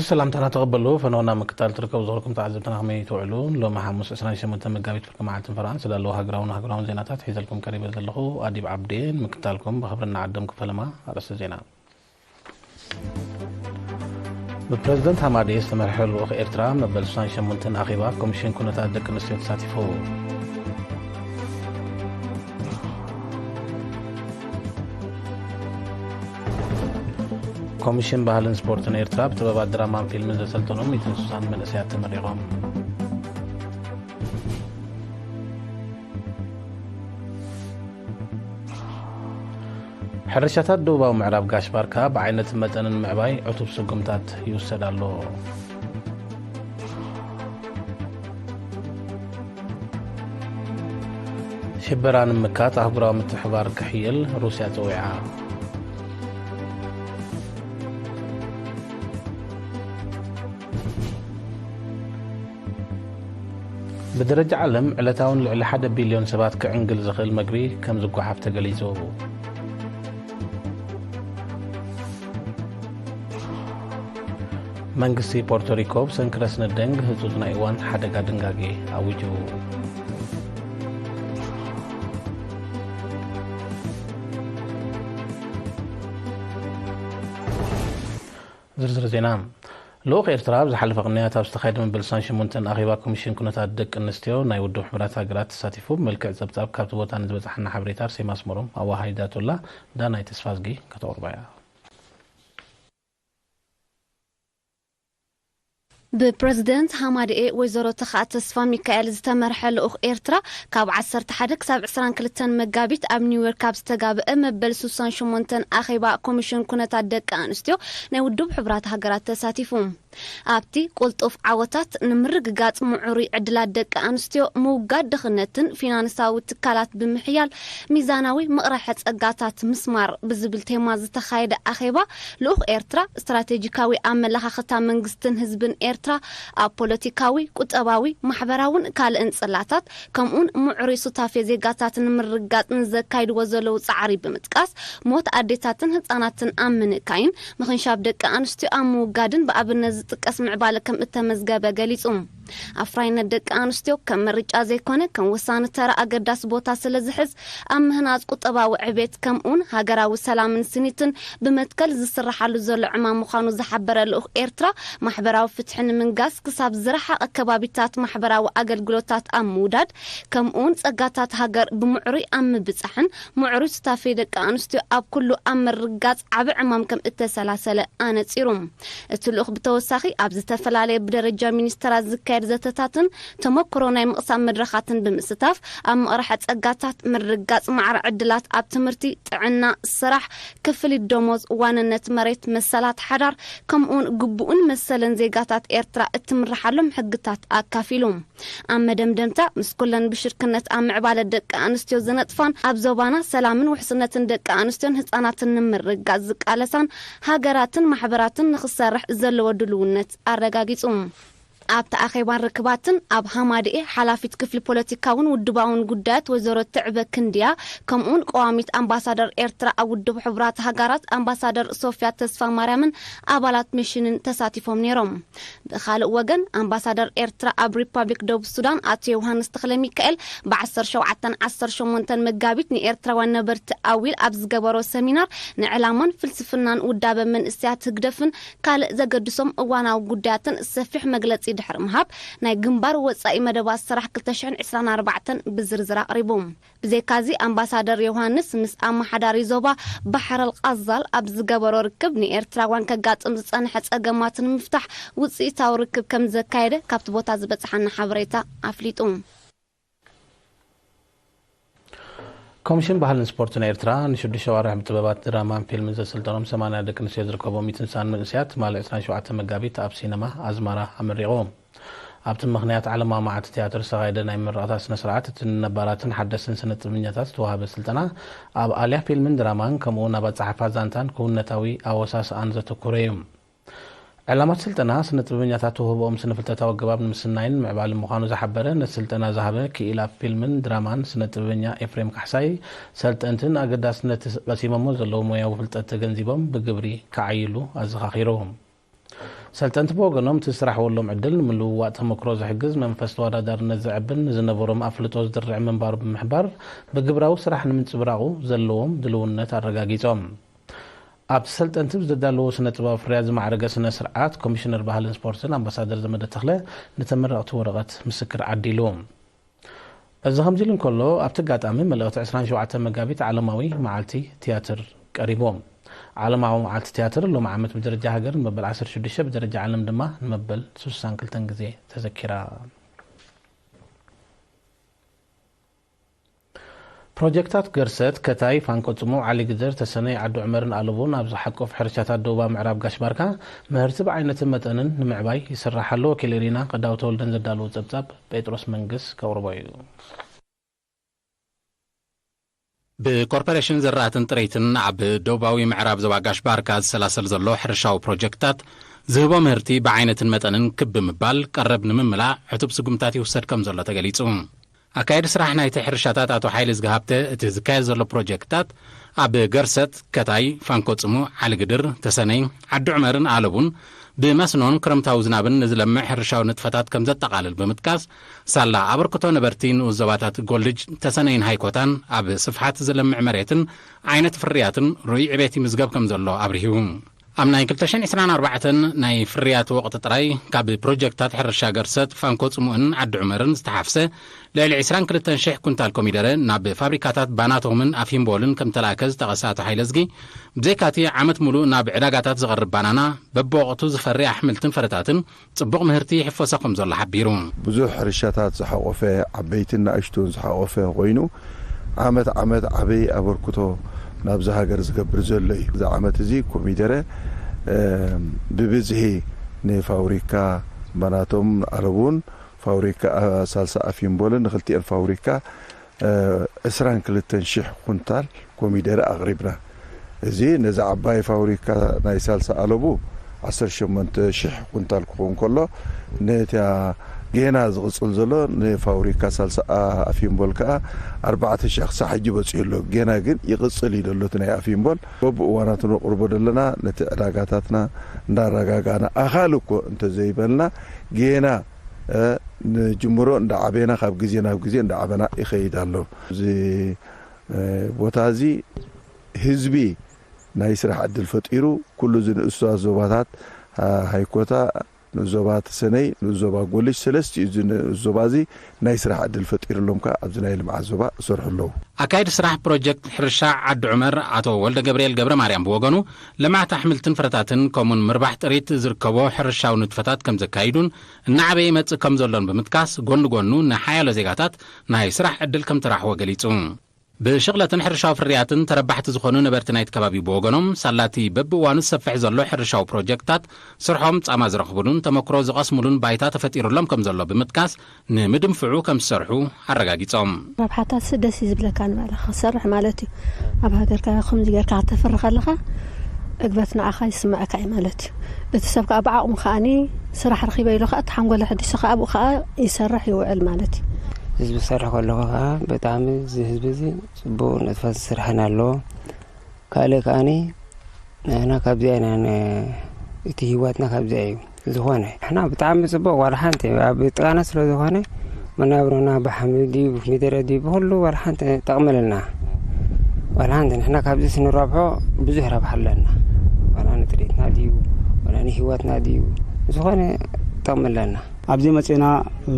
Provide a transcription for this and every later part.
ሰላምታና ተቐበሉ። ፈነወና ምክታል ትርከቡ ዝኾንኩም ተዓዘብትና ከመይ ትውዕሉ? ሎሚ ሓሙስ ዕስራን ሸሞንተን መጋቢት ብርኪ መዓልትን ፈረቓን ዝተዳለዉ ሃገራውን ሃገራውን ዜናታት ሒዘልኩም ቀሪበ ዘለኹ ኣዲብ ዓብዴ። ንምክታልኩም ብኽብሪ ንዓድም ክፈለማ። ኣርእስተ ዜና። ብፕረዚደንት ሃማዴ ዝተመርሐ ልኡኽ ኤርትራ መበል ስሳን ሸሞንተን ኣኼባ ኮሚሽን ኩነታት ደቂ ኣንስትዮ ተሳቲፉ። ኮሚሽን ባህልን ስፖርትን ኤርትራ ብጥበባት ድራማን ፊልምን ዘሰልጠኖም ሚእትን ስሳን መንእሰያት ተመሪቖም። ሕርሻታት ደቡባዊ ምዕራብ ጋሽ ባርካ ብዓይነትን መጠንን ምዕባይ ዕቱብ ስጉምታት ይውሰድ ኣሎ። ሽበራ ንምምካት ኣህጉራዊ ምትሕብባር ክሕይል ሩስያ ጸዊዓ። ብደረጃ ዓለም ዕለታውን ልዕሊ ሓደ ቢልዮን ሰባት ክዕንግል ዝኽእል መግቢ ከም ዝጓሓፍ ተገሊጹ። መንግስቲ ፖርቶሪኮ ብሰንኪ ረስኒ ደንግ ህጹጽ ናይ እዋን ሓደጋ ድንጋጌ ኣዊጁ። ዝርዝር ዜና። ልኡኽ ኤርትራ ኣብ ዝሓለፈ ቅንያት ኣብ ዝተኻየደ መበል ስሳን ሸሞንተን ኣኼባ ኮሚሽን ኩነታት ደቂ ኣንስትዮ ናይ ውድብ ሕቡራት ሃገራት ተሳቲፉ። ብመልክዕ ጸብጻብ ካብቲ ቦታ ንዝበጽሓና ሓበሬታ ኣርሴማ ኣስመሮም ኣወሃሂዳቶላ። ዳናይ ተስፋዝጊ ከተቕርባ እያ። ብፕረዚደንት ሃማደኤ ወይዘሮ ተኽኣ ተስፋ ሚካኤል ዝተመርሐ ልኡኽ ኤርትራ ካብ ዓሰርተ ሓደ ክሳብ ዕስራን ክልተን መጋቢት ኣብ ኒውዮርክ ኣብ ዝተጋብአ መበል ስሳን ሸሞንተን ኣኼባ ኮሚሽን ኩነታት ደቂ ኣንስትዮ ናይ ውድብ ሕቡራት ሃገራት ተሳቲፉ። ኣብቲ ቅልጡፍ ዓወታት ንምርግጋጽ ምዕሩይ ዕድላት ደቂ ኣንስትዮ ምውጋድ ድኽነትን ፊናንሳዊ ትካላት ብምሕያል ሚዛናዊ ምቕራሐ ጸጋታት ምስማር ብዝብል ቴማ ዝተኻየደ ኣኼባ ልኡኽ ኤርትራ ስትራቴጂካዊ ኣመለኻኽታ መንግስትን ህዝብን ኤርትራ ኣብ ፖለቲካዊ፣ ቁጠባዊ፣ ማሕበራውን ካልእን ጽላታት ከምኡውን ምዕሩይ ሱታፌ ዜጋታት ንምርግጋጽ ንዘካይድዎ ዘለዉ ጻዕሪ ብምጥቃስ ሞት ኣዴታትን ህጻናትን ኣብ ምንካይን ምኽንሻብ ደቂ ኣንስትዮ ኣብ ምውጋድን ብኣብነት ዝጥቀስ ምዕባለ ከም እተመዝገበ ገሊጹ። ኣፍራይነት ደቂ ኣንስትዮ ከም ምርጫ ዘይኮነ ከም ወሳኒ ተራ ኣገዳሲ ቦታ ስለ ዝሕዝ ኣብ ምህናጽ ቁጠባዊ ዕቤት ከምኡውን ሃገራዊ ሰላምን ስኒትን ብመትከል ዝስራሓሉ ዘሎ ዕማም ምዃኑ ዝሓበረ ልኡኽ ኤርትራ ማሕበራዊ ፍትሒ ንምንጋስ ክሳብ ዝረሓቐ ከባቢታት ማሕበራዊ ኣገልግሎታት ኣብ ምውዳድ ከምኡውን ጸጋታት ሃገር ብምዕሩይ ኣብ ምብጻሕን ምዕሩይ ሱታፌ ደቂ ኣንስትዮ ኣብ ኩሉ ኣብ ምርግጋጽ ዓቢ ዕማም ከም እተሰላሰለ ኣነጺሩ። እቲ ልኡኽ ብተወሳኺ ኣብ ዝተፈላለየ ብደረጃ ሚኒስተራት ዝካየድ ዘተታትን ተመክሮ ናይ ምቕሳም መድረኻትን ብምስታፍ ኣብ ምቕራሐ ጸጋታት፣ ምርግጋጽ ማዕረ ዕድላት ኣብ ትምህርቲ፣ ጥዕና፣ ስራሕ፣ ክፍሊት ደሞዝ፣ ዋንነት መሬት፣ መሰላት ሓዳር ከምኡውን ግቡእን መሰልን ዜጋታት ኤርትራ እትምርሓሎም ሕግታት ኣካፊሉ። ኣብ መደምደምታ ምስ ኩለን ብሽርክነት ኣብ ምዕባለ ደቂ ኣንስትዮ ዝነጥፋን ኣብ ዞባና ሰላምን ውሕስነትን ደቂ ኣንስትዮን ህጻናትን ንምርግጋጽ ዝቃለሳን ሃገራትን ማሕበራትን ንኽሰርሕ ዘለዎ ድልውነት ኣረጋጊጹ። ኣብቲ ኣኼባን ርክባትን ኣብ ሃማደኤ ሓላፊት ክፍሊ ፖለቲካውን ውድባውን ጉዳያት ወይዘሮ ትዕበ ክንድያ ከምኡውን ቀዋሚት ኣምባሳደር ኤርትራ ኣብ ውድብ ሕቡራት ሃገራት ኣምባሳደር ሶፊያ ተስፋ ማርያምን ኣባላት ሚሽንን ተሳቲፎም ነይሮም። ብኻልእ ወገን ኣምባሳደር ኤርትራ ኣብ ሪፓብሊክ ደቡብ ሱዳን ኣቶ ዮሃንስ ተኽለ ሚካኤል ብዓሰርተ ሸውዓተን ዓሰርተ ሸሞንተን መጋቢት ንኤርትራውያን ነበርቲ ኣዊል ኣብ ዝገበሮ ሰሚናር ንዕላማን ፍልስፍናን ውዳበ መንእሰያት ህግደፍን ካልእ ዘገድሶም እዋናዊ ጉዳያትን ሰፊሕ መግለጺ ድሕሪ ምሃብ ናይ ግንባር ወጻኢ መደባት ስራሕ ክልተ ሽሕን ዕስራን ኣርባዕተን ብዝርዝር ኣቕሪቡ። ብዘይካዚ ኣምባሳደር ዮሃንስ ምስ ኣመሓዳሪ ዞባ ባሕር ኣልቃዛል ኣብ ዝገበሮ ርክብ ንኤርትራውያን ከጋጥም ዝጸንሐ ጸገማት ንምፍታሕ ውጽኢታዊ ርክብ ከም ዘካየደ ካብቲ ቦታ ዝበጽሓና ሓበሬታ ኣፍሊጡ። ኮሚሽን ባህልን ስፖርትን ኤርትራ ንሽዱሽተ ኣዋርሕ ብጥበባት ድራማን ፊልምን ዘሰልጠኖም ሰማንያ ደቂ ኣንስትዮ ዝርከቦም ሚእትን ስሳን መንእሰያት ትማሊ ዕስራን ሸውዓተን መጋቢት ኣብ ሲነማ ኣዝማራ ኣመሪቑ። ኣብቲ ምኽንያት ዓለማዊ መዓልቲ ትያትር ዝተኻየደ ናይ ምርቓታ ስነ ስርዓት እቲ ንነባራትን ሓደስትን ስነ ጥበበኛታት ዝተዋህበ ስልጠና ኣብ ኣልያ ፊልምን ድራማን ከምኡውን ኣብ ኣጻሓሕፋ ዛንታን ክውንነታዊ ኣወሳስኣን ዘተኮረ እዩ። ዕላማት ስልጠና ስነ ጥበበኛታት ተውህቦኦም ስነ ፍልጠታዊ ኣገባብ ንምስናይን ምዕባልን ምዃኑ ዝሓበረ ነቲ ስልጠና ዝሃበ ክኢላ ፊልምን ድራማን ስነ ጥበበኛ ኤፍሬም ካሕሳይ ሰልጠንትን ኣገዳስነት ቀሲሞሞ ዘለዉ ሞያዊ ፍልጠት ተገንዚቦም ብግብሪ ክዓይሉ ኣዘኻኺሩ። ሰልጠንቲ ብወገኖም፣ እቲ ዝስራሕወሎም ዕድል ንምልውዋጥ ተመክሮ ዝሕግዝ፣ መንፈስ ተወዳዳርነት ዘዕብን ንዝነበሮም ኣፍልጦ ዝድርዕ ምንባሩ ብምሕባር፣ ብግብራዊ ስራሕ ንምንጽብራቑ ዘለዎም ድልውነት ኣረጋጊጾም። ኣብቲ ሰልጠንቲ ብዝዳለዎ ስነ ጥበባዊ ፍርያት ዝማዕረገ ስነ ስርዓት፣ ኮሚሽነር ባህልን ስፖርትን ኣምባሳደር ዘመደ ተኽለ ንተመረቕቲ ወረቐት ምስክር ዓዲሉ። እዚ ከምዚ ኢሉ እንከሎ፣ ኣብቲ ኣጋጣሚ፣ መልእኽቲ ዕስራን ሸውዓተን መጋቢት ዓለማዊ መዓልቲ ትያትር ቀሪቡ። ዓለማዊ መዓልቲ ትያትር ሎሚ ዓመት ብደረጃ ሃገር ንመበል ዓሰርተ ሽዱሽተ፣ ብደረጃ ዓለም ድማ ንመበል ስሳን ክልተን ግዜ ተዘኪራ። ፕሮጀክታት ገርሰት፣ ከታይ፣ ፋንኮ ጽሙዕ፣ ዓሊ ግድር፣ ተሰነይ፣ ዓዲ ዑመርን ኣለቡን ኣብ ዝሓቁፍ ሕርሻታት ደቡባዊ ምዕራብ ጋሽ ባርካ ምህርቲ ብዓይነትን መጠንን ንምዕባይ ይስራሕ ኣሎ። ወኪል ኤሪና ቀዳው ተወልደን ዘዳለዎ ጸብጻብ ጴጥሮስ መንግስ ከቕርቦ እዩ። ብኮርፖሬሽን ዘራእትን ጥሪትን ኣብ ደቡባዊ ምዕራብ ዞባ ጋሽ ባርካ ዝሰላሰል ዘሎ ሕርሻዊ ፕሮጀክትታት ዝህቦ ምህርቲ ብዓይነትን መጠንን ክብ ብምባል ቀረብ ንምምላእ ዕቱብ ስጉምታት ይውሰድ ከም ዘሎ ተገሊጹ። ኣካየዲ ስራሕ ናይቲ ሕርሻታት ኣቶ ሓይለ ዝግሃብተ፣ እቲ ዝካየድ ዘሎ ፕሮጀክትታት ኣብ ገርሰት፣ ከታይ፣ ፋንኮ ጽሙዕ፣ ዓሊ ግድር፣ ተሰነይ፣ ዓዲ ዑመርን ኣለቡን ብመስኖን ክረምታዊ ዝናብን ንዝለምዕ ሕርሻዊ ንጥፈታት ከም ዘጠቓልል ብምጥቃስ፣ ሳላ ኣበርክቶ ነበርቲ ንኡስ ዞባታት ጎልጅ፣ ተሰነይን ሃይኮታን ኣብ ስፍሓት ዝለምዕ መሬትን ዓይነት ፍርያትን ርኡይ ዕቤት ይምዝገብ ከም ዘሎ ኣብሪሁ። ኣብ ናይ ክልተ ሽሕን ዕስራን ኣርባዕተን ናይ ፍርያት ወቕቲ ጥራይ፣ ካብ ፕሮጀክታት ሕርሻ ገርሰት፣ ፋንኮ ጽሙእን ዓዲ ዑመርን ዝተሓፍሰ ልዕሊ ዕስራን ክልተን ሽሕ ኩንታል ኮሚደረ ናብ ፋብሪካታት ባናቶምን ኣፊምቦልን ከም ተላእከ ዝጠቐሰ ኣቶ ሓይለዝጊ፣ ብዘይካቲ ዓመት ሙሉእ ናብ ዕዳጋታት ዝቐርብ ባናና፣ በብወቕቱ ዝፈሪ ኣሕምልትን ፍረታትን ጽቡቕ ምህርቲ ይሕፈሶ ከም ዘሎ ሓቢሩ። ብዙሕ ሕርሻታት ዝሓቖፈ፣ ዓበይትን ንኣሽቱን ዝሓቖፈ ኮይኑ፣ ዓመት ዓመት ዓበይ ኣበርክቶ ናብዚ ሃገር ዝገብር ዘሎ እዩ። እዚ ዓመት እዚ ኮሚደረ፣ እ፣ ብብዝሒ ንፋብሪካ ባናቶም ኣለቡን ፋብሪካ፣ እ፣ ሳልሳ ኣፊምቦልን ንክልቲኤን ፋብሪካ፣ እ፣ ዕስራን ክልተን ሽሕ ኩንታል ኮሚደረ ኣቕሪብና። እዚ ነዚ ዓባይ ፋብሪካ ናይ ሳልሳ ኣለቡ ዓሰርተ ሸሞንተ ሽሕ ኩንታል ክኸውን ከሎ፣ ነታ ጌና ዝቕጽል ዘሎ ንፋብሪካ ሳልሳ ኣፊምቦል ከኣ ኣርባዕተ ሽሕ ክሳዕ ሕጂ በጺሑ ኣሎ። ጌና ግን ይቕጽል እዩ ዘሎ እቲ ናይ ኣፊምቦል። በብእዋናቱ ነቕርቦ ዘለና ነቲ ዕዳጋታትና እንዳረጋጋእና፣ ኣኻሊ እኮ እንተዘይበልና፣ ጌና፣ እ፣ ንጅምሮ እንዳዓበና፣ ካብ ግዜ ናብ ግዜ እንዳዓበና ይኸይድ ኣሎ። እዚ፣ እ፣ ቦታ እዚ ህዝቢ ናይ ስራሕ ዕድል ፈጢሩ፣ ኩሉ እዚ ንኡሳት ዞባታት፣ አ፣ ሃይኮታ፣ ንኡስ ዞባ ተሰነይ፣ ንኡስ ዞባ ጎልጅ፣ ሰለስቲኡ እዚ ንኡስ ዞባ እዚ ናይ ስራሕ ዕድል ፈጢሩሎም ከኣ ኣብዚ ናይ ልምዓት ዞባ ይሰርሑ ኣለዉ። ኣካየዲ ስራሕ ፕሮጀክት ሕርሻ ዓዲ ዑመር ኣቶ ወልደ ገብርኤል ገብረ ማርያም ብወገኑ፣ ልምዓት ኣሕምልትን ፍረታትን ከምኡን ምርባሕ ጥሪት ዝርከቦ ሕርሻዊ ንጥፈታት ከም ዘካይዱን እናዓበየ ይመጽእ ከም ዘሎን ብምጥቃስ፣ ጎኒ ጎኑ ንሓያሎ ዜጋታት ናይ ስራሕ ዕድል ከም ተራሕዎ ገሊጹ። ብሽቕለትን ሕርሻዊ ፍርያትን ተረባሕቲ ዝኾኑ ነበርቲ ናይቲ ከባቢ ብወገኖም፣ ሳላቲ በብእዋኑ ዝሰፍሕ ዘሎ ሕርሻዊ ፕሮጀክትታት ስርሖም ጻማ ዝረኽብሉን ተመክሮ ዝቐስምሉን ባይታ ተፈጢሩሎም ከም ዘሎ ብምጥቃስ፣ ንምድንፍዑ ከም ዝሰርሑ ኣረጋጊጾም። ረብሓታትስ ደስ እዩ ዝብለካ ንባዕልኻ ክትሰርሕ ማለት እዩ። ኣብ ሃገርካ ከምዚ ጌርካ ከተፍሪ ከለኻ ዕግበት ንዓኻ ይስምዐካ እዩ ማለት እዩ። እቲ ሰብ ከኣ ብዓቕሙ ከኣኒ ስራሕ ረኺበ ኢሉ ከኣ እቲ ሓንጎለ ሕዲሱ ከኣ ኣብኡ ከኣ ይሰርሕ ይውዕል ማለት እዩ። ህዝቢ ክሰርሕ ከለኹ ከኣ ብጣዕሚ እዚ ህዝቢ እዚ ጽቡቕ ንጥፈት ዝስርሐን ኣሎ። ካልእ ከኣኒ ንሕና ካብዚኣ ኢና ን-፣ እቲ ህይወትና ካብዚኣ እዩ። ዝኾነ ንሕና ብጣዕሚ ጽቡቕ ዋላ ሓንቲ ኣብ ጥቓና ስለ ዝኾነ መናብሮና ብሓምሊ ድዩ ብኮሚደረ ድዩ ብኹሉ ዋላ ሓንቲ ጠቕመለና። ዋላ ሓንቲ ንሕና ካብዚ ስንረብሖ ብዙሕ ረብሓ ኣለና። ዋላ ንጥሪትና ድዩ ዋላ ንህይወትና ድዩ ዝኾነ ጠቕመለና። ኣብዚ መጺእና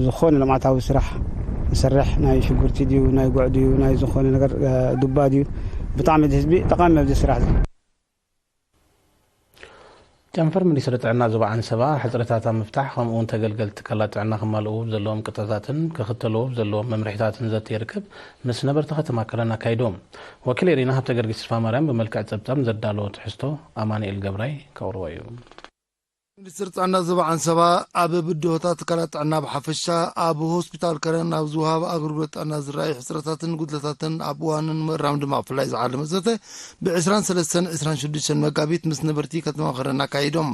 ዝኾነ ልምዓታዊ ስራሕ ንሰርሕ፣ ናይ ሽጉርቲ ድዩ፣ ናይ ጉዕ ድዩ፣ ናይ ዝኾነ ነገር፣ እ፣ ዱባ ድዩ፣ ብጣዕሚ እቲ ህዝቢ ጠቓሚ ኣብዚ ስራሕ እዚ። ጨንፈር ሚኒስትሪ ጥዕና ዞባ ዓንሰባ፣ ሕጽረታት ኣብ ምፍታሕ፣ ከምኡ እውን ተገልገልቲ ትካላት ጥዕና ከማልኡ ዘለዎም ቅጥዕታትን ክኽተልዎ ዘለዎም መምርሒታትን ዘተ ይርክብ ምስ ነበርቲ ከተማ ከረን ኣካይዱ። ወኪል ኤሪና ሃብተ ገርጊስ ተስፋ ማርያም ብመልክዕ ጸብጻብ ዘዳለዎ ትሕዝቶ ኣማኑኤል ገብራይ ከቕርቦ እዩ። ሚኒስትር ጥዕና ዞባ ዓንሰባ ኣብ ብድሆታት ትካላት ጥዕና ብሓፈሻ፣ ኣብ ሆስፒታል ከረን ኣብ ዝወሃብ ኣገልግሎት ጥዕና ዝረኣዩ ሕጽረታትን ጉድለታትን ኣብ እዋንን ምእራም ድማ ብፍላይ ዝዓለመ ዘተ ብ ዕስራን ሰለስተን ዕስራን ሽዱሽተን መጋቢት ምስ ነበርቲ ከተማ ከረን ኣካይዶም።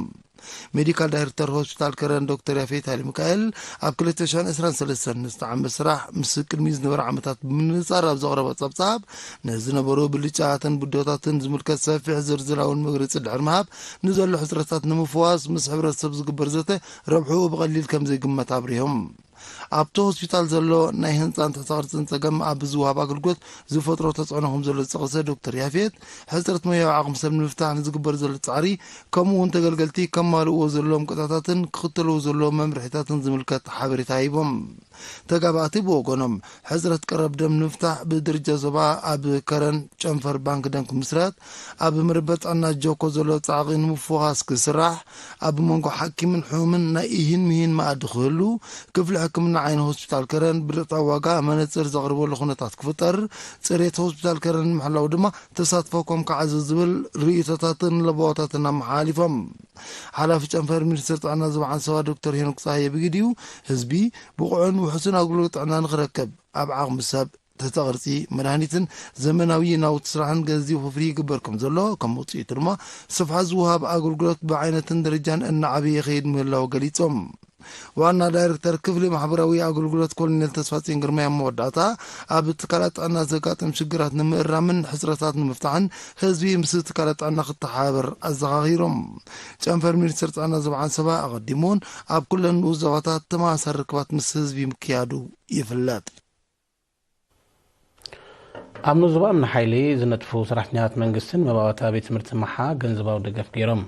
ሜዲካል ዳይሬክተር ሆስፒታል ከረን ዶክተር ያፌት ሃይለ ሚካኤል ኣብ ክልተ ሽሕን ዕስራን ሰለስተን ንዝተዓመ ስራሕ ምስ ቅድሚ ዝነበረ ዓመታት ብምንጻር ኣብ ዘቕረቦ ጸብጻብ፣ ነዝነበሩ ብልጫታትን ብድሆታትን ዝምልከት ሰፊሕ ዝርዝራውን መግለጺ ድሕሪ ምሃብ፣ ንዘሎ ሕጽረታት ንምፍዋስ ምስ ሕብረተሰብ ዝግበር ዘተ ረብሕኡ ብቐሊል ከም ዘይግመት ኣብሪሆም። ኣብቲ ሆስፒታል ዘሎ ናይ ህንጻን ትሕተ ቅርጽን ጸገም ኣብ ዝወሃብ ኣገልግሎት ዝፈጥሮ ተጽዕኖ ከም ዘሎ ዝጠቐሰ ዶክተር ያፌት፣ ሕጽረት ሞያዊ ዓቕሚ ሰብ ንምፍታሕ ንዝግበር ዘሎ ጻዕሪ፣ ከምኡ እውን ተገልገልቲ ከማልእዎ ዘለዎም ቅጣታትን ክኽተልዎ ዘለዎም መምርሒታትን ዝምልከት ሓበሬታ ሂቦም። ተጋባእቲ ብወገኖም፣ ሕጽረት ቀረብ ደም ንምፍታሕ ብደረጃ ዞባ ኣብ ከረን ጨንፈር ባንክ ደም ክምስረት፣ ኣብ መርበብ ጥዕና ጆኮ ዘሎ ጻዕቒ ንምፍዋስ ክስራሕ፣ ኣብ መንጎ ሓኪምን ሕሙምን ናይ ኢሂን ምሂን መኣዲ ክህሉ፣ ክፍሊ ሕክምና ዓይኒ ሆስፒታል ከረን ብርጥዕ ዋጋ መነጽር ዘቕርበሉ ኩነታት ክፍጠር፣ ጽሬት ሆስፒታል ከረን ንምሕላው ድማ ተሳትፎ ከም ክዓዝዝ ዝብል ርእይቶታትን ለበዋታትን ኣመሓላሊፎም። ሓላፊ ጨንፈር ሚኒስትር ጥዕና ዞባ ዓንሰባ ዶክተር ሄኖክ ጸሃየ ብግዲኡ፣ ህዝቢ ብቑዕን ውሑስን ኣገልግሎት ጥዕና ንኽረክብ ኣብ ዓቕሚ ሰብ፣ ትሕተ ቅርጺ፣ መድሃኒትን ዘመናዊ ናውቲ ስራሕን ገንዘብ ክፍሊ ይግበር ከም ዘሎ፣ ከም ውጽኢቱ ድማ ስፍሓት ዝወሃብ ኣገልግሎት ብዓይነትን ደረጃን እናዓበየ ይኸይድ ምህላው ገሊጾም። ዋና ዳይሬክተር ክፍሊ ማሕበራዊ ኣገልግሎት ኮሎኔል ተስፋጽዮን ግርማይ ኣብ መወዳእታ፣ ኣብ ትካላት ጥዕና ዘጋጥም ሽግራት ንምእራምን ሕጽረታት ንምፍታሕን ህዝቢ ምስ ትካላት ጥዕና ክተሓባበር ኣዘኻኺሮም። ጨንፈር ሚኒስትር ጥዕና ዞባ ዓንሰባ ኣቐዲሙ እውን ኣብ ኩለን ንኡስ ዞባታት ተመሳሳሊ ርክባት ምስ ህዝቢ ምክያዱ ይፍለጥ። ኣብ ንኡስ ዞባ እምኒ ሓይሊ ዝነጥፉ ሰራሕተኛታት መንግስትን መባእታ ቤት ትምህርቲ መሓ ገንዘባዊ ደገፍ ገይሮም።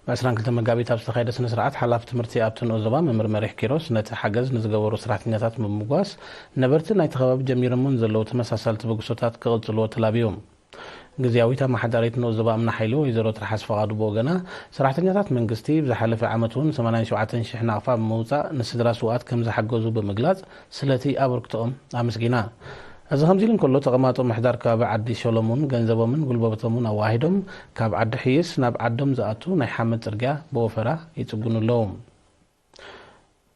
ብ ዕስራን ክልተን መጋቢት ኣብ ዝተኻየደ ስነ ስርዓት፣ ሓላፊ ትምህርቲ ኣብቲ ንኡስ ዞባ መምህር መሪሕ ኪሮስ፣ ነቲ ሓገዝ ንዝገበሩ ሰራሕተኛታት ብምምጓስ፣ ነበርቲ ናይቲ ከባቢ ጀሚሮሞ ንዘለዉ ተመሳሳሊ ተበግሶታት ክቕጽልዎ ተላብዩ። ግዝያዊት ኣመሓዳሪት ንኡስ ዞባ እምኒ ሓይሊ ወይዘሮ ትርሓስ ፍቓዱ ብወገና፣ ሰራሕተኛታት መንግስቲ ብዝሓለፈ ዓመት እውን ሰማንያን ሸውዓተን ሽሕ ናቕፋ ብምውጻእ ንስድራ ስውኣት ከም ዝሓገዙ ብምግላጽ፣ ስለቲ ኣበርክቶኦም ኣመስጊና። እዚ ከምዚ ኢሉ እንከሎ፣ ተቐማጦ ምሕዳር ከባቢ ዓዲ ሸሎሙን ገንዘቦምን ጉልበቶምን ኣዋሂዶም ካብ ዓዲ ሕይስ ናብ ዓዶም ዝኣቱ ናይ ሓመድ ጽርግያ ብወፈራ ይጽግኑ ኣለዉ።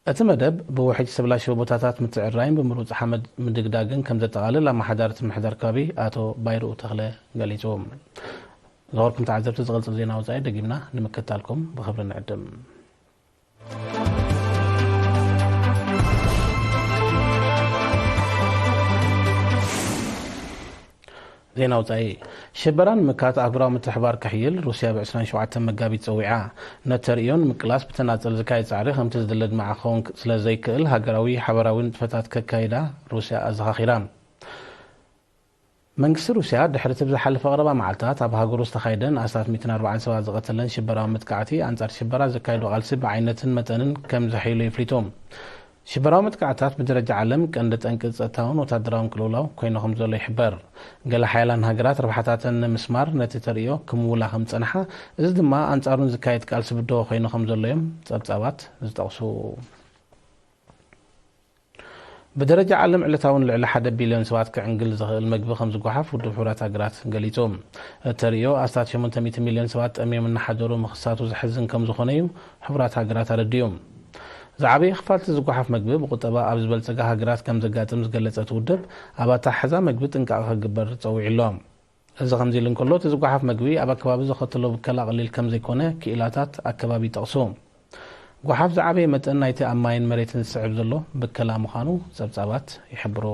እቲ መደብ ብውሕጅ ዝተበላሸዉ ቦታታት ምትዕራይን ብምሩጽ ሓመድ ምድግዳግን ከም ዘጠቓልል ኣመሓዳሪ እቲ ምሕዳር ከባቢ ኣቶ ባይርኡ ተኽለ ገሊጹ። ዝኸበርኩም ተዓዘብቲ፣ ዝቕጽል ዜና ወጻኢ ደጊምና ንምክትታልኩም ብኽብሪ ንዕድም። ዜና ወጻኢ። ሽበራ ንምምካት ኣህጉራዊ ምትሕብባር ከሕይል ሩስያ ብ ዕስራን ሸውዓተን መጋቢት ጸዊዓ። ነቲ ተርእዮ ንምቅላስ ብተናጸል ዝካየድ ጻዕሪ ከምቲ ዝድለ ድማ ክኸውን ስለ ዘይክእል፣ ሃገራዊ ሓባራዊ ንጥፈታት ከካይዳ ሩስያ ኣዘኻኺራ። መንግስቲ ሩስያ፣ ድሕሪ እቲ ብዝሓለፈ ቀረባ መዓልታት ኣብ ሃገሩ ዝተኻየደን ኣስታት ሚእትን ኣርባዓን ሰባት ዝቐተለን ሽበራዊ መጥቃዕቲ፣ ኣንጻር ሽበራ ዘካየዶ ቃልሲ ብዓይነትን መጠንን ከም ዘሐይሎ የፍሊጡ። ሽበራዊ መጥቃዕትታት ብደረጃ ዓለም ቀንዲ ጠንቂ ጸጥታውን ወታደራውን ቅልውላው ኮይኑ ከም ዘሎ ይሕበር። ገለ ሓያላን ሃገራት ረብሓታተን ንምስማር ነቲ ተርእዮ ክምውላ ከም ዝጸንሓ፣ እዚ ድማ ኣንጻሩ ንዝካየድ ቃልሲ ብድሆ ኮይኑ ከም ዘሎ እዮም ጸብጻባት ዝጠቕሱ። ብደረጃ ዓለም ዕለታውን ልዕሊ ሓደ ቢልዮን ሰባት ክዕንግል ዝኽእል መግቢ ከም ዝጓሓፍ ውድብ ሕቡራት ሃገራት ገሊጹ። እቲ ተርእዮ ኣስታት ሸሞንተ ሚእቲ ሚልዮን ሰባት ጠምዮም እናሓደሩ ምኽሳቱ ዘሕዝን ከም ዝኾነ እዩ ሕቡራት ሃገራት ኣረዲኡ። ዝዓበየ ክፋል እቲ ዝጓሓፍ መግቢ ብቁጠባ ኣብ ዝበልጸጋ ሃገራት ከም ዘጋጥም ዝገለጸ እቲ ውድብ፣ ኣብ ኣተሓሕዛ መግቢ ጥንቃቐ ክግበር ጸዊዑ ኣሎ። እዚ ከምዚ ኢሉ እንከሎ፣ እቲ ዝጓሓፍ መግቢ ኣብ ኣከባቢ ዘኸትሎ ብከላ ቀሊል ከም ዘይኮነ ክኢላታት ኣከባቢ ይጠቕሱ። ጓሓፍ ዝዓበየ መጠን ናይቲ ኣብ ማይን መሬትን ዝስዕብ ዘሎ ብከላ ምዃኑ ጸብጻባት ይሕብሩ።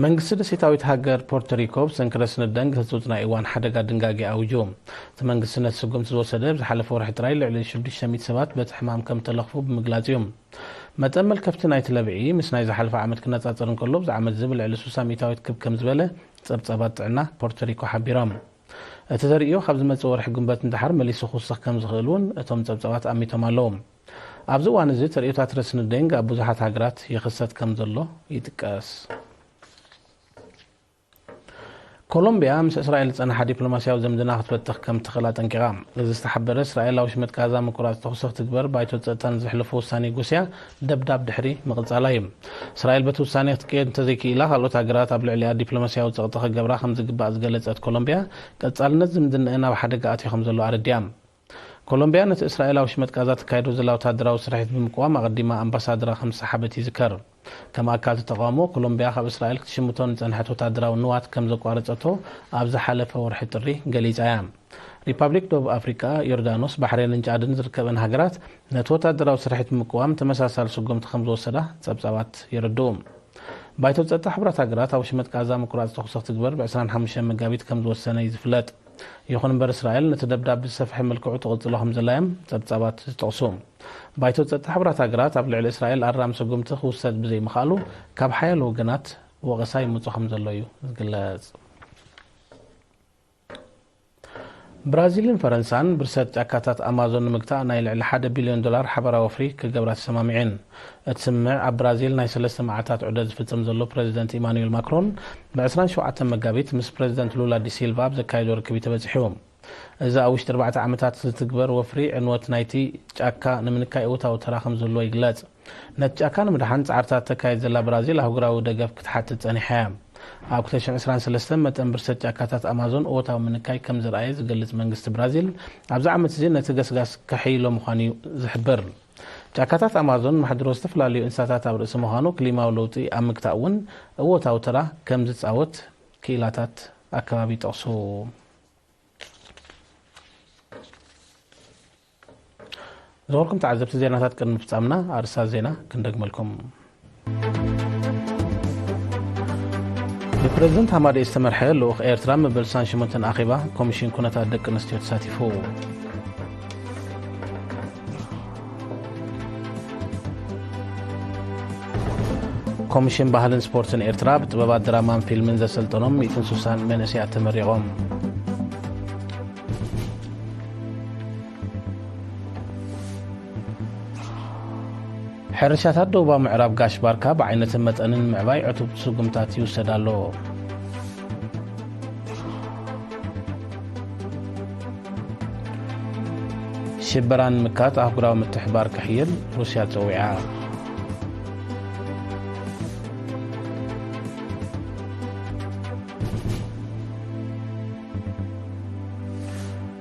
መንግስቲ ደሴታዊት ሃገር ፖርቶሪኮ ብሰንኪ ረስኒ ደንግ ህጹጽ ናይ እዋን ሓደጋ ድንጋጌ ኣዊጁ። እቲ መንግስቲ ነቲ ስጉምቲ ዝወሰደ፣ ኣብ ዝሓለፈ ወርሒ ጥራይ ልዕሊ ሽዱሽተ ሚእቲ ሰባት በቲ ሕማም ከም ተለኽፉ ብምግላጽ እዩ። መጠን መልከፍቲ ናይቲ ለብዒ ምስ ናይ ዝሓለፈ ዓመት ክነጻጸር እንከሎ፣ ኣብዚ ዓመት እዚ ብልዕሊ ስሳ ሚእታዊት ክብ ከም ዝበለ ጸብጻባት ጥዕና ፖርቶሪኮ ሓቢሮም። እቲ ተርእዮ ካብ ዝመጽእ ወርሒ ግንቦት ንደሓር መሊሱ ክውስኽ ከም ዝኽእል እውን እቶም ጸብጻባት ኣሚቶም ኣለዉ። ኣብዚ እዋን እዚ ተርእዮታት ረስኒ ደንግ ኣብ ብዙሓት ሃገራት ይኽሰት ከም ዘሎ ይጥቀስ። ኮሎምብያ ምስ እስራኤል ዝጸንሓ ዲፕሎማስያዊ ዝምድና ክትበትኽ ከም ትኽእል ኣጠንቂቓ። እዚ ዝተሓበረ፣ እስራኤል ኣብ ሽመጥ ጋዛ ምቁራጽ ተኹሲ ክትግበር ባይቶ ጸጥታ ንዘሕለፎ ውሳኔ ጉስያ ደብዳብ ድሕሪ ምቕጻላ እዩ። እስራኤል በቲ ውሳኔ ክትቀየድ እንተዘይክኢላ፣ ካልኦት ሃገራት ኣብ ልዕሊኣ ዲፕሎማስያዊ ጸቕጢ ክገብራ ከም ዝግባእ ዝገለጸት ኮሎምብያ፣ ቀጻልነት ዝምድናኤን ኣብ ሓደጋ ኣትዩ ከም ዘሎ ኣረዲኣ። ኮሎምብያ ነቲ እስራኤል ኣብ ሽመጥ ጋዛ ተካይዶ ዘላ ወታደራዊ ስርሒት ብምቅዋም ኣቐዲማ ኣምባሳደራ ከም ዝሰሓበት ይዝከር። ከም ኣካል እቲ ተቓውሞ፣ ኮሎምብያ ካብ እስራኤል ክትሽምቶ ንጸንሐት ወታደራዊ ንዋት ከም ዘቋረጸቶ ኣብ ዝሓለፈ ወርሒ ጥሪ ገሊጻ እያ። ሪፓብሊክ ደቡብ ኣፍሪቃ፣ ዮርዳኖስ፣ ባሕሬንን ጫድን ዝርከበን ሃገራት ነቲ ወታደራዊ ስርሒት ብምቅዋም ተመሳሳሊ ስጉምቲ ከም ዝወሰዳ ጸብጻባት የረድኡ። ባይቶ ጸጥታ ሕቡራት ሃገራት ኣብ ሽመጥ ጋዛ ምቁራጽ ተኹሲ ክትግበር ብ ዕስራን ሓሙሽተን መጋቢት ከም ዝወሰነ እዩ ዝፍለጥ። ይኹን እምበር እስራኤል ነቲ ደብዳብ ብዝሰፍሐ መልክዑ ትቕጽሎ ከም ዘላ እዮም ጸብጻባት ዝጠቕሱ። ባይቶ ጸጥታ ሕቡራት ሃገራት ኣብ ልዕሊ እስራኤል ኣራሚ ስጉምቲ ክውሰድ ብዘይምኽኣሉ ካብ ሓያሎ ወገናት ወቐሳ ይምጹ ከም ዘሎ እዩ ዝግለጽ። ብራዚልን ፈረንሳን ብርሰት ጫካታት ኣማዞን ንምግታእ ናይ ልዕሊ ሓደ ቢልዮን ዶላር ሓበራዊ ወፍሪ ክገብራ ተሰማሚዐን። እቲ ስምምዕ ኣብ ብራዚል ናይ ሰለስተ መዓልታት ዑደት ዝፍጽም ዘሎ ፕረዚደንት ኢማኑኤል ማክሮን ብ ዕስራን ሸውዓተን መጋቢት ምስ ፕረዚደንት ሉላ ዲሲልቫ ኣብ ዘካየዶ ርክብ እዩ ተበጺሑ። እዚ ኣብ ውሽጢ ኣርባዕተ ዓመታት ዝትግበር ወፍሪ ዕንወት ናይቲ ጫካ ንምንካይ እወታዊ ተራ ከም ዝህልዎ ይግለጽ። ነቲ ጫካ ንምድሓን ጻዕርታት ተካይድ ዘላ ብራዚል ኣህጉራዊ ደገፍ ክትሓትት ጸኒሓ እያ። ኣብ ክልተ ሽሕን ዕስራን ሰለስተን መጠን ብርሰት ጫካታት ኣማዞን እወታዊ ምንካይ ከም ዘርኣየ ዝገልጽ መንግስቲ ብራዚል፣ ኣብዚ ዓመት እዚ ነቲ ገስጋስ ከሐይሎ ምዃኑ እዩ ዝሕብር። ጫካታት ኣማዞን መሕድሮ ዝተፈላለዩ እንስሳታት ኣብ ርእሲ ምዃኑ፣ ክሊማዊ ለውጢ ኣብ ምግታእ እውን እወታዊ ተራ ከም ዝጻወት ክኢላታት ኣከባቢ ይጠቕሱ። ዝኸበርኩም ተዓዘብቲ፣ ዜናታት ቅድሚ ፍጻምና ኣርእስታት ዜና ክንደግመልኩም። ብፕረዚደንት ሃማደኤ ዝተመርሐ ልኡኽ ኤርትራ መበል ስሳን ሸሞንተን ኣኼባ ኮሚሽን ኩነታት ደቂ ኣንስትዮ ተሳቲፉ። ኮሚሽን ባህልን ስፖርትን ኤርትራ ብጥበባት ድራማን ፊልምን ዘሰልጠኖም ሚእትን ስሳን መንእሰያት ተመሪቖም። ሕርሻታት ደቡባዊ ምዕራብ ጋሽ ባርካ ብዓይነትን መጠንን ምዕባይ ዕቱብ ስጉምታት ይውሰድ ኣሎ። ሽበራ ንምክታት ኣህጉራዊ ምትሕብባር ክሕይል ሩስያ ጸዊዓ።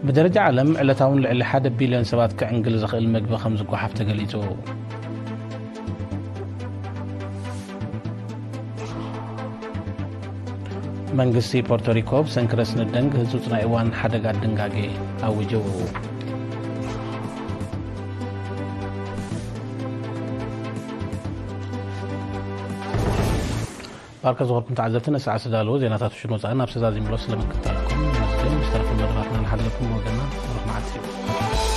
ብደረጃ ዓለም ዕለታውን ልዕሊ ሓደ ቢልዮን ሰባት ክዕንግል ዝኽእል መግቢ ከም ዝጓሓፍ ተገሊጹ። መንግስቲ ፖርቶሪኮ ብሰንኪ ረስኒ ደንግ ህጹጽ ናይ እዋን ሓደጋ ድንጋጌ ኣዊጁ። ባርከ ዝኾንኩም ተዓዘብቲ፣ ነሰዓት ዝተዳለዉ ዜናታት ውሽን ወጻኢ ናብ ሰዛዚም ብሎ ስለምክታልኩም ነመስግን። ብዝተረፈ መደባትና ንሓለኩም ብወገንና ብሩኽ መዓልቲ።